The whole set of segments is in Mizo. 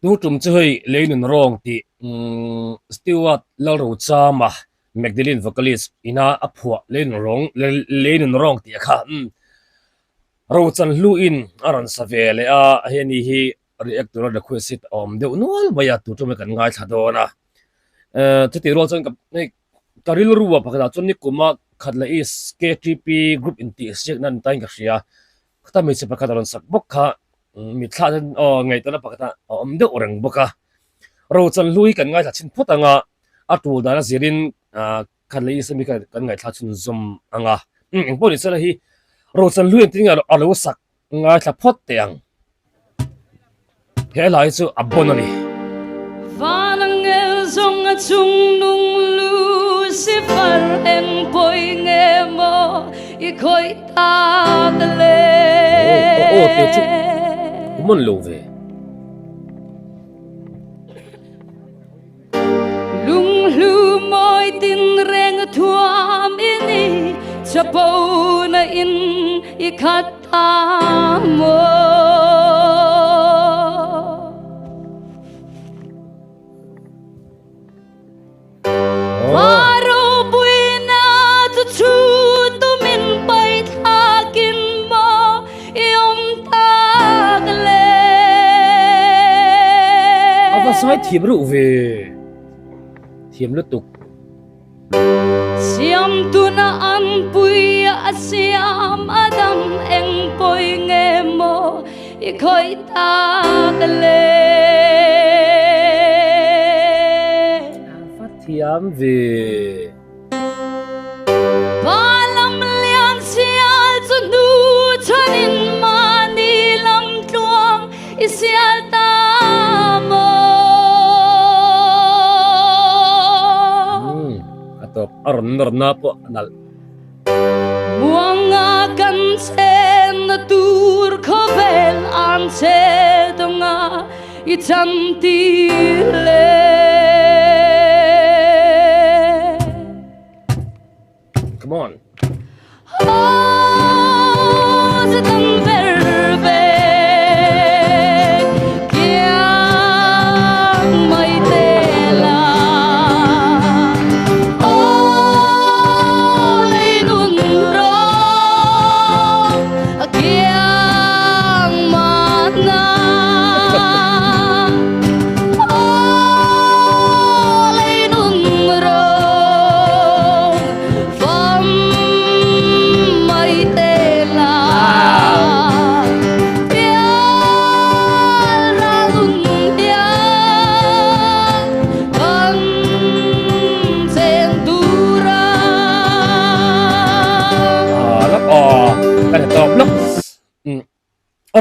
Tu tum chu hei lei nun rawng tih umm Stewart Lalrochama Magdalene vocalist ina a phuah lei nun rawng lei nun rawng tih a kha umm Rochan hlu in a rawn sa ve leh a hei ani hi react tura request hi a awm deuh nual mai a tu tum hi kan ngaithla dawn a eh chutih rual chuan ka hei ka rilru ah pakhatah chuan nikuma Khatla East KTP group intihsiakna an tain ka hria. Khata hmeichhe pakhat a rawn sak bawk kha mitthla chuan aw ngaihtuahna pakhat a awm deuh reng bawk a. Rochan hlu hi kan ngaithla chhin phawt ang a, a tul dan a zirin ah khat leh Isami kha kan ngaithla chhunzawm ang a. Umm engpawh ni sela hi Rochan hlu engtin nge a lo sak ngaithla phawt teh ang. He lai chu a bon a ni. Van angel zawng a chung nung Lucifer eng pawi nge maw i khawih tak le. Aw aw te chu common lo ve. Lunghlu mawi tin reng thuam i ni chapo na in i khat ta maw. Ropuina chu chu tumin pai thlakin maw i awm tak le. A va sai thiam reuh ve, thiam lutuk. Siam tuna an pui a siam a dam eng pawi nge maw i khawih tak le. A va thiam ve. Pa lam lian sial chu hnu chhanin mahni lam tluang i sial ta maw. Umm a tawp a rawn nawr na pawh a nalh. Muanga kan chenna tur khawvel an che dawnga i chan tir le. Come on.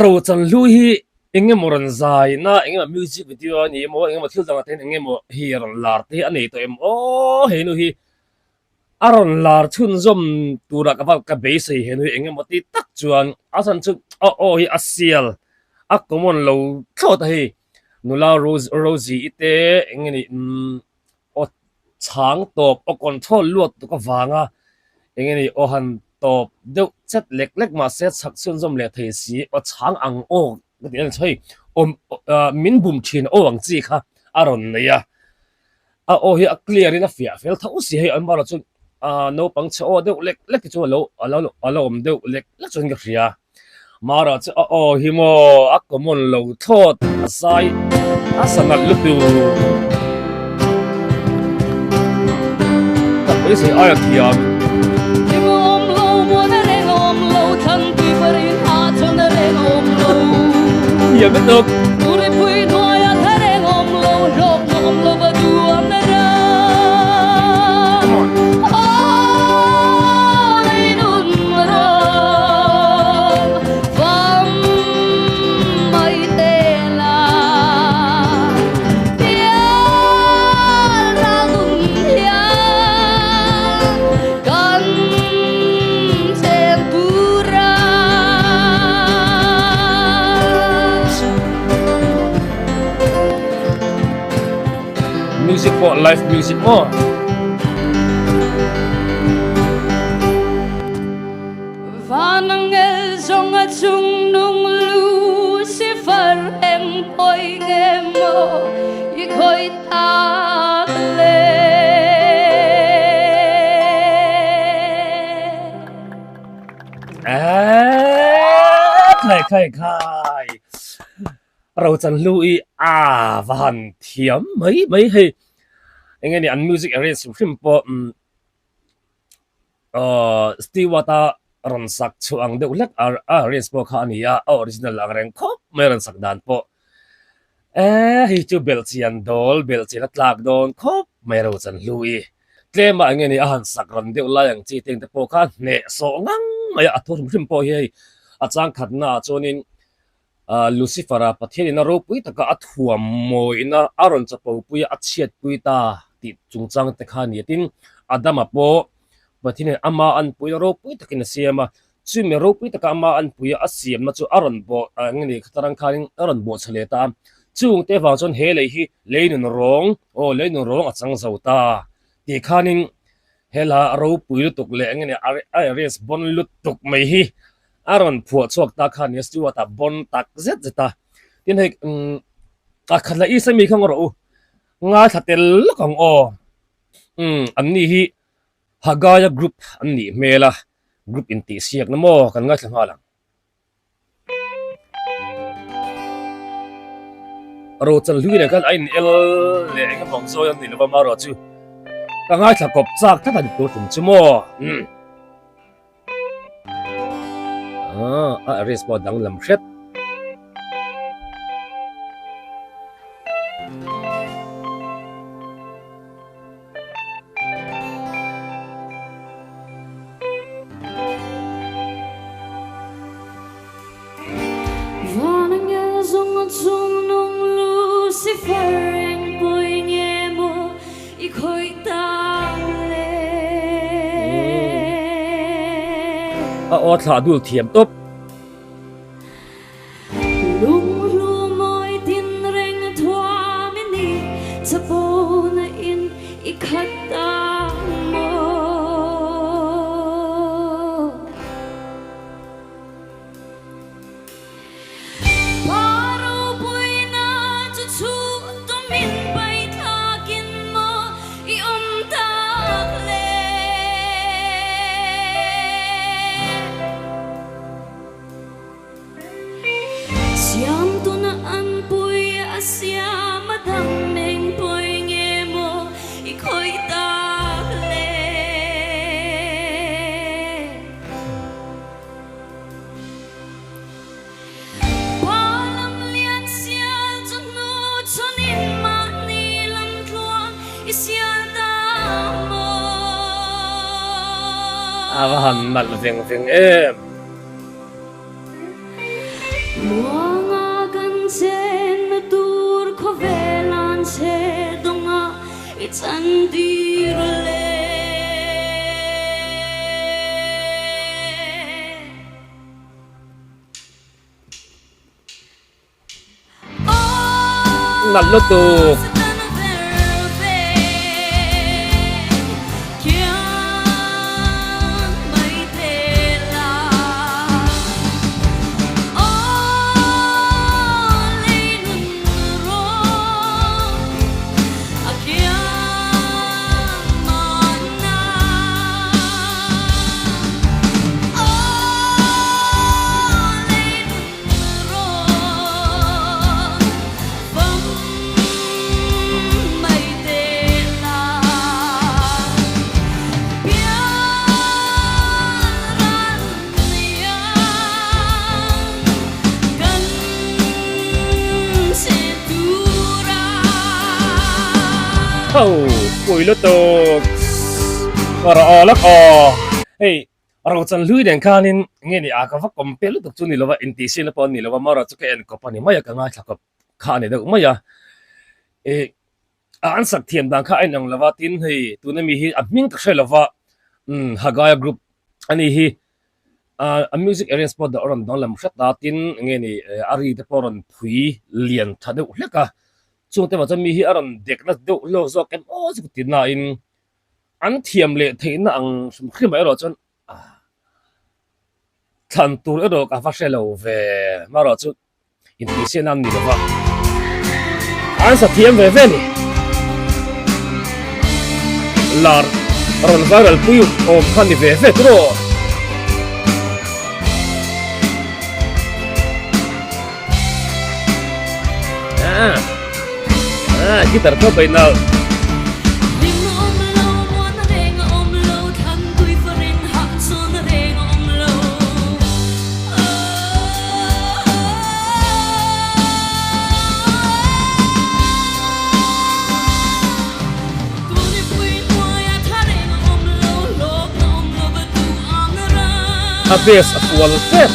Rochan hlu hi eng emaw rawn zai na eng emaw music video a ni emaw eng emaw thil dangah te hian eng emaw hi rawn lar te hi a nei tawh em aw hei nu hi a rawn lar chhunzawm turah ka va ka beisei he nu hi eng emaw ti tak chuan a chhan chu a aw hi a sial a common lo thlawt a hei nula Rose Rosie i te eng nge ni umm aw chhang tawp aw control luat tuk avanga eng nge ni aw han tawp deuh chet lek lek mahse chhak chhunzawm leh thei si aw chhang ang aw ka tih ang chu hei awm ah min bum thin aw ang chi kha a rawn nei a a aw hi a clear in a fiah fel tho si hei an bulah chuan ah naupang chhe aw deuh lek lek te chu alo alo alo awm deuh lek lek chuan ka hria mara chu a aw hi maw a common lo thlawt a zai a sa nalh lutuk ka beisei aia thiam. Thiam lutuk. Music pawh live music maw. Van angel zawng a chung nung Lucifer eng pawi nge maw. Khai khai. Rochan hlu i a va han thiam mai mai hei. Enge ni an music arrange hrim hrim pawh umm aw Stewart a rawn sak chhuah ang deuh hlek a arrange pawh kha a ni a, a original ang reng khawp mai a rawn sak dan pawh. Eee hei chu belhchian dawl belhchian a tlak dawn khawp mai Rochan hlu i. Tlem ah enge ni a han sak ran deuh lai ang chi teng te pawh kha hneh sawh ngang mai a, a thu hrim hrim pawh hi hei a chang khatna ah chuanin Lucifer-a Pathianin a ropui taka a thuam mawina a rawn chapo pui a, a chhiat pui ta tih chungchang te kha a ni a. Tin, Adama pawh Pathianin ama anpuina ropui takin a siam a, chumi ropui taka ama anpuia a siamna chu a rawn bawh eng nge ni khatarang khanin a rawn bawh chhe leh ta a. Chungte vang chuan he lei hi lei nun rawng, aw lei nun rawng a chang zo ta tih khanin hela ropui lutuk leh eng nge ni a arrange bawn lutuk mai hi A rawn phuah chhuak ta kha nia Stewart a bawn tak zet zet a. Tin hei umm a khat la Isa mi kha ngaw rawh u. Ngaithla tel lawk ang aw. Umm an ni hi Hagaia group an nih hmel a, group intihsiakna maw kan ngaithla nghal ang. Rochan hlui nen khan a in el leh eng emaw ang zawi an ni lova marawh chu ka ngaithla kawp chak tlat a ni tur tum chu maw. Umm. Ah, a arrange pawh a danglam hret. A aw thlah dul thiam tawp. A va han nalh veng veng em. Nalh lutuk. Ho pui lutuk ka rawh aw lawk aw hei Rochan hlui nen khanin nge ni a ka va compare lutuk chu ni lova intihsiakna pawh a ni lova marawh chu ka en kawp a ni mai a ka ngaithla kawp kha a ni deuh mai a ih a an sak thiam dan kha a inang lova tin hei tuna mi hi a hming ka hre lova umm Hagaya group a ni hi ah a music arrange pawh a rawn danglam hret a tin nge ni a ri te pawh a rawn phui lian tha deuh hlek a chungte vang chuan mi hi a rawn dek na deuh hlawk zawk em aw chu ka ti nain An thiam leh theihna ang hrim hrim ah erawh chuan thlan tur erawh ka va hre lo ve marawh chu intihsiahna an ni lo va an sa thiam ve ve a ni lar rawn viral pui awm kha ni ve ve tur aw. Ah, ah, guitar tawp a inal. A bass a fual tep.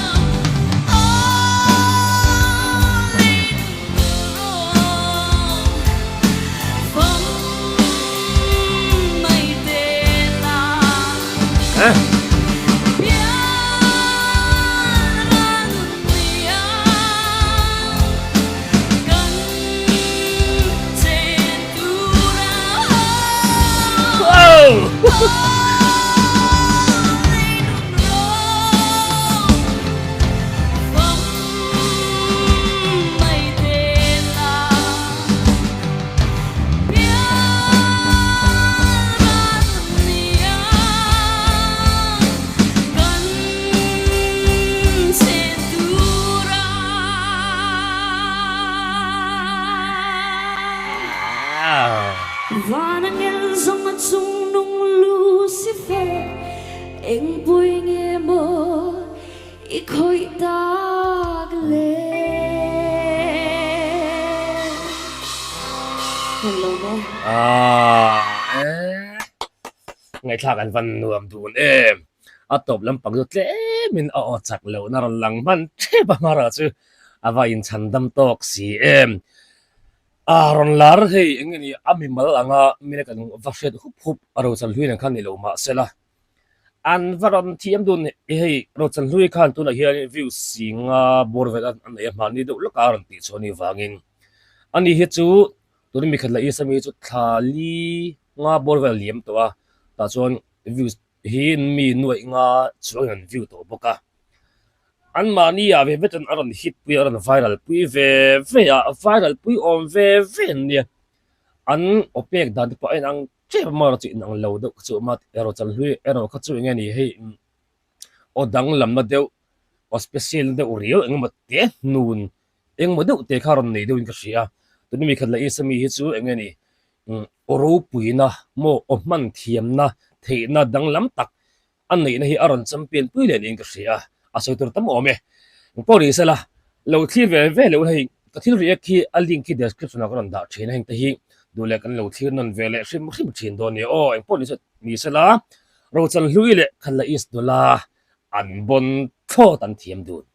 Ngaihthlak an van nuam dun em. A tawp lampang chu tlemin a aw chak lohna rawn lang hman tep a hmara chu a va inchhan dam tawk si em. A rawn lar hei eng nge ni a mimal anga mine kan va hriat hup hup a rochan hlui nen khan ni lo mahsela an va rawn thiam dun hei rochan hlui khan tunah hian views singa bawr vel a nei a hmanni deuh lawk a rawn tih chhuah ni vangin ani hi chu tuna mi khat leh Isami hi chu thla li nga bawr vel a liam tawh a tah chuan views hi mi nuaih nga chuangin an view tawh bawk a anmahni ah ve ve chuan a rawn hit pui a a rawn viral pui ve ve a viral pui awm ve ve an nia an aw pek dan te pawh a inang tep a marawh chu inang lo deuh kha chu a awm a erawh chanhlui erawh kha chu eng nge ni hei aw danglamna deuh aw special deuh riau eng emaw te hnun engemaw deuh te kha a rawn nei deuhin ka hria a tuna mi khat leh Isami hi chu eng nge ni aw ropuina maw aw hman thiamna theihna danglam tak a neihna hi a rawn champion pui leh niin ka hria a, a sawi tur tam awm e. Engpawh ni sela, lo thlir ve ve loh hei ka thil react hi a link hi description ah ka rawn dah thin a, hengte hi duh leh kan lo thlir nawn ve leh hrim hrim thin dawn nia aw. Engpawh ni sela, Rochanhlui leh Khanla East nula an bawn thlawt an thiam dun.